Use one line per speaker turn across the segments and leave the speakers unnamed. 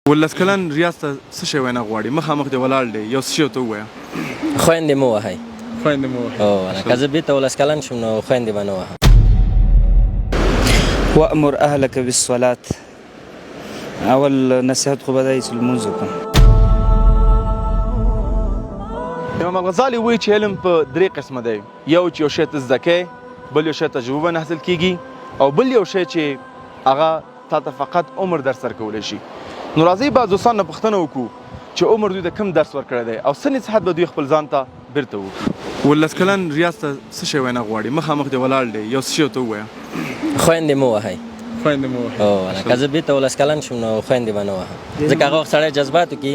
17 کلن ریاض ته څه شی وینا غواړي؟ مخامخ دی ولاړ دی، یو څه شی ورته ووایه.
خویندې مه وهئ.
خویندې مه وهئ.
او که زه بیرته 17 کلن شم نو خویندې به نه وهم.
وامر اهلک بالصلاه، اول نصیحت خو به دا وي چې لمونځ وکړم.
امام الغزالي وایي چې علم په درې قسمه دی، یو چې یو شی ته زده کوې، بل یو شی تجربه باندې حاصل کیږي، او بل یو شی چې هغه تا ته فقط عمر درس درکولی شي. نو راځئ بعض دوستان نه پوښتنه وکړو چې عمر دوی ته کوم درس ورکړی دی او څه نصیحت به دوی خپل ځان ته بیرته وکړي. 17 کلن ریاض ته څه شی وینا غواړي؟ مخامخ دی ولاړ دی، یو څه شی ورته ووایه.
خویندې مه وهئ.
خویندې مه وهئ.
او که زه بیرته 17 کلن شم نو خویندې به نه وهم، ځکه هغه وخت سړی جذباتو کې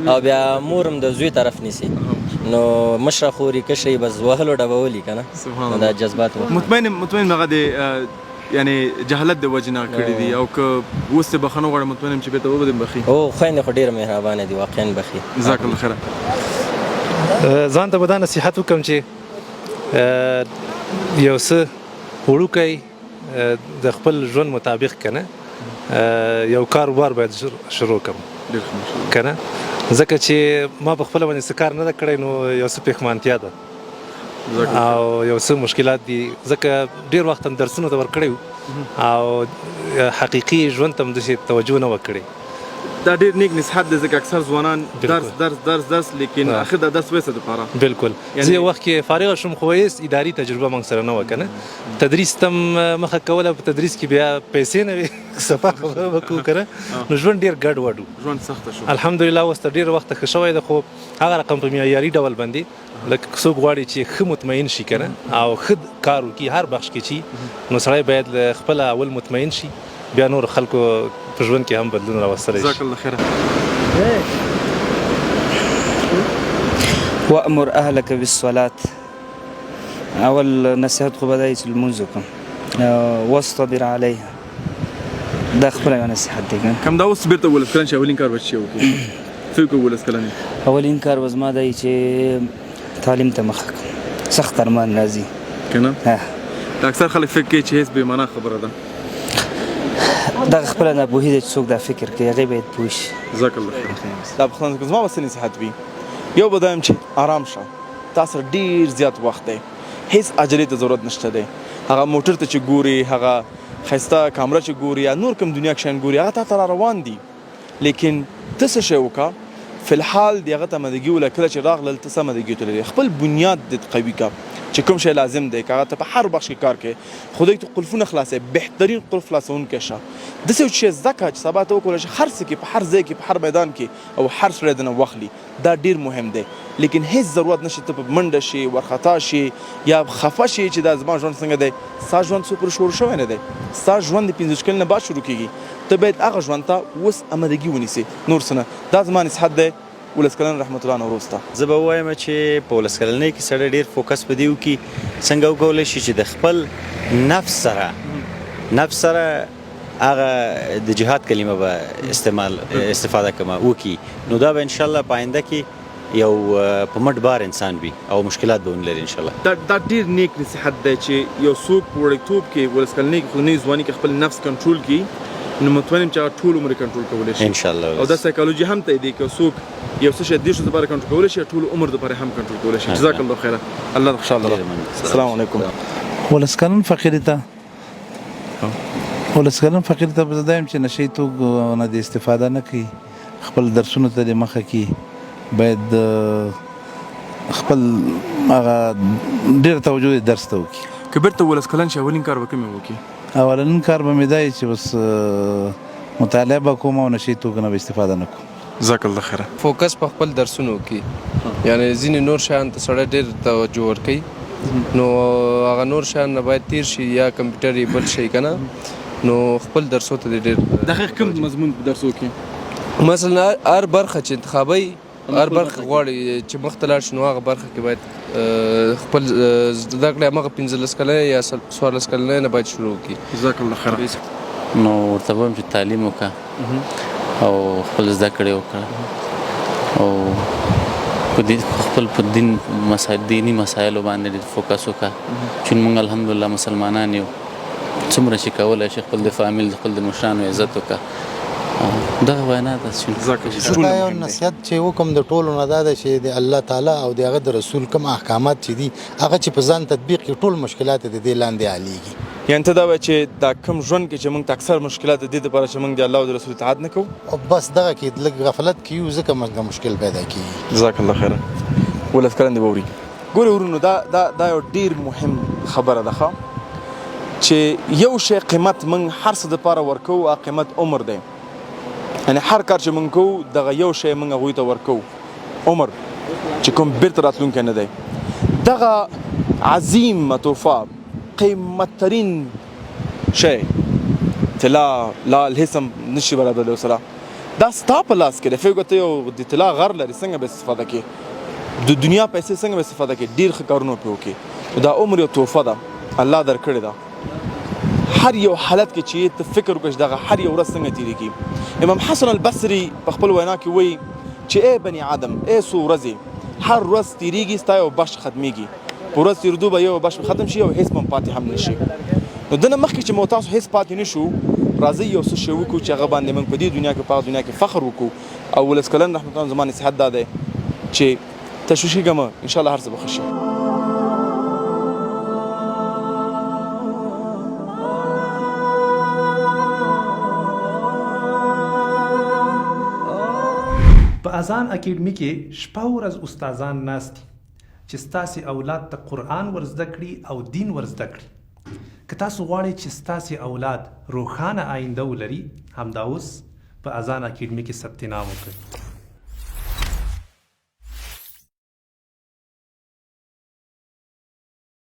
او بیا مور هم د زوی طرف نیسي، نو مشره خوري کشري بس وهلو ډبولي که نه، دا جذبات.
مطمئن هغه د یعنی جهالت د وجې نه کړي دي، او که اوس ته بخښنه وغواړې مطمئن یم چې بیرته وبه دې بخښي.
او خویندې خو ډېره مهربانه دي، واقعا بخښي.
جزاک الله خیرا.
ځان ته به دا نصیحت وکړم چې یو څه وړوکی د خپل ژوند مطابق که نه یو کاروبار باید شروع کړم که نه، ځکه چې ما په خپله باندې څه کار نه ده کړی، نو یو څه پښیمانتیا ده او یو څه مشکلات دي، ځکه ډېر وخت هم درسونو ته ورکړی او حقیقي ژوند ته هم داسې توجه نه وه کړې.
دا ډېر نیک نصیحت دی، ځکه اکثر ځوانان درس درس درس درس، لیکن اخر دا درس وایي څه دپاره.
بالکل، زه یو وخت کې فارغ شوم خو هېڅ اداري تجربه موږ سره نه وه که نه، تدریس ته هم مخه کوله، په تدریس کې بیا پیسې نه وې، صفا خبره به کوو که نه، نو ژوند ډېر ګډ وډ و،
ژوند سخت شو.
الحمدلله اوس تر ډېره وخته ښه شوی دی، خو هغه رقم په معیاري ډول باندې لکه څوک غواړي چې ښه مطمئن شي که نه او ښه کار وکړي هر بخش کې چې، نو سړی باید له خپله اول مطمئن شي، بیا نور خلکو په ژوند کې هم بدلون راوستلی شي.
جزاک الله خیرا.
وامر اهلک بالصلاه، اول نصیحت خو به دا وي چې لمونځ وکړم، واصطبر علیها، دا خپله یو نصیحت دی.
کوم دا اوس بیرته 17 کلن شي، اولین کار به څه وکړي؟ څه وکړو 17 کلن؟
اولین کار به زما دا وي چې تعلیم ته مخه کړم، سخت ارمان راځي
که نه؟ دا اکثر خلک فکر کوي چې هېڅ بې معنا خبره ده.
دغه خپله ناپوهي ده چې څوک دا فکر کوي، هغې باید پوه شي.
جزاک الله خیر. دا پوښتنه زما به څه نصیحت وي؟ یو به دا یم چې آرام شه، تا سره ډېر زیات وخت دی، هېڅ عجلې ته ضرورت نشته دی. هغه موټر ته چې ګوري، هغه ښایسته کامره چې ګوري، یا نور کوم دنیا کې شیان ګوري، هغه تا ته را روان دي، لیکن ته څه شی وکړه فی الحال دې هغه ته آمادګي ولره، کله چې راغلل ته څه آمادګي ورته لرې، خپل بنیاد دې قوي کړه چې کوم شی لازم دی، که هغه ته په هر بخش کې کار کوې، خو دوی ته قلفونه خلاصوي، بهترین قلف خلاصوونکی شه، داسې یو شی زده کړه چې سبا ته وکولای شې هر څه کې، په هر ځای کې، په هر میدان کې او هر سړی درنه واخلي، دا ډیر مهم دی. لیکن هیڅ ضرورت نشته ته په منډه شې، ورخطا شې یا خفه شې چې دا زما ژوند څنګه دی. ستا ژوند څو پورې شروع شوی نه دی، ستا ژوند د 25 کلنۍ نه بعد شروع کیږي، ته باید هغه ژوند ته اوس آمادګي ونیسې، نور څه نه. دا زما نصیحت دی 17 کلن رحمت الله نوروز ته.
زه به ووایم چې په 17 کلنۍ کې سړی ډیر فوکس په دې وکړي څنګه وکولی شي چې د خپل نفس سره هغه د جهاد کلمه به استعمال استفاده کومه وکړي، نو دا به انشاءالله په آینده کې یو په مټ بار انسان وي او مشکلات به ونلري انشاءالله.
دا ډیر نیک نصیحت دی چې یو څوک په وړکتوب کې 17 کلنۍ کې خو نوې ځواني کې خپل نفس کنټرول کړي، نو مطمئن یم چې هغه ټول عمر کنټرول کولی شي
انشاءالله.
او دا سایکولوژي هم تاییدوي که څوک یو څه شی 30 لپاره کنټرول کولی شي، ټول عمر لپاره هم کنټرول کولی شي. جزاک الله خیرا، الله دې خوشحاله لره. السلام علیکم.
17 کلن فقیري ته، 17 کلن فقیر ته به زه دا یم چې نشه یي توکو نه دې استفاده نه کوي، خپل درسونو ته دې مخه کړي، باید خپل هغه ډېره توجه دې درس ته وکړي.
که بیرته 17 کلن شي، اولین کار به کوم وکړي؟
اولنی کار به مې دا وي چې بس مطالعه به کوم او نشه یي توکو نه به استفاده نه کوم.
جزاک الله خیرا.
فوکس په خپل درسونو کې، یعنی ځینې نور شیان ته سړی ډېر توجه ورکوي، نو هغه نور شیان نه باید تیر شي، یا کمپیوټر یې بل شي که نه، نو خپل درسو ته دې ډېر
دقیق کوم مضمون په درسو کې؟
مثلا هر برخه چې انتخابوي، هر برخه غواړي چې مخته لاړ شي، نو هغه برخه کې باید خپل زده کړې هماغه 15 کلنۍ یا 14 کلنۍ نه باید شروع کړي.
جزاک الله خیرا.
نو ورته وایم چې تعلیم وکړه او خپل زده کړې وکړه او په دې خپل په دین مسائل، دیني مسایلو باندې ډېر فوکس وکړه، چې موږ الحمدلله مسلمانان یو، څومره چې کولی شي خپل د فامیل، خپل د مشرانو عزت وکړه. دغه وینا ده چې
زه دا یو نصیحت چې وکم د ټولو نه دا ده چې د الله تعالی او د هغه د رسول کوم احکامات چې دي هغه چې په ځان تطبیق کړي ټول مشکلات د دې لاندې حلیږي.
یعنی ته دا وایې چې دا کوم ژوند کې چې موږ ته اکثر مشکلات د دې لپاره چې موږ د الله او د رسول اطاعت نه کوو.
او بس دغه کې لږ غفلت کې یو ځکه موږ ته مشکل پیدا کیږي.
جزاک الله خیرا ولس کلن دی ووري ګوره ورونو دا دا دا یو ډیر مهم خبره ده ښه چې یو شی قیمت موږ هر څه دپاره ورکوو هغه قیمت عمر دی یعنی هر کار چې موږ کوو دغه یو شی موږ هغوی ته ورکوو عمر چې کوم بیرته راتلونکی نه دی دغه عظیم تحفه قیمت ترین شی طلا لال هیڅ هم نشي برابرېدلی ورسره دا ستا په لاس کې دی فکر ته یو د طلا غر لري څنګه به استفاده کې د دنیا پیسې څنګه به استفاده کې ډیر ښه کارونه پرې وکړي دا عمر یو تحفه ده الله درکړې ده هر یو حالت کې چې ته فکر وکړې چې دغه هر یو ورځ څنګه تیریږي امام حسن البصري په خپل وینا کې وایي چې ای بني آدم ای څو ورځې هر ورځ تیریږي ستا یو بخش ختمیږي په ورځ تیریدو به یو بخش ختم شي او هیڅ به پاتې هم نشي نو دنه مخکې چې مو تاسو هیڅ پاتې نشو راځئ یو څه شی وکړو چې هغه باندې موږ په دې دنیا کې په هغه دنیا کې فخر وکړو او ولس کلن رحمت الله زما نصیحت دا دی چې تشویشېږه مه ان شاء الله هر څه به ښه شي.
په اذان اکیډمي کې شپه او ورځ استادان ناست دي چې ستاسې اولاد ته قرآن ور زده کړي او دین ور زده کړي. که تاسو غواړئ چې ستاسې اولاد روښانه آینده ولري، همدا اوس په اذان اکیډمي کې ثبت نام وکړئ.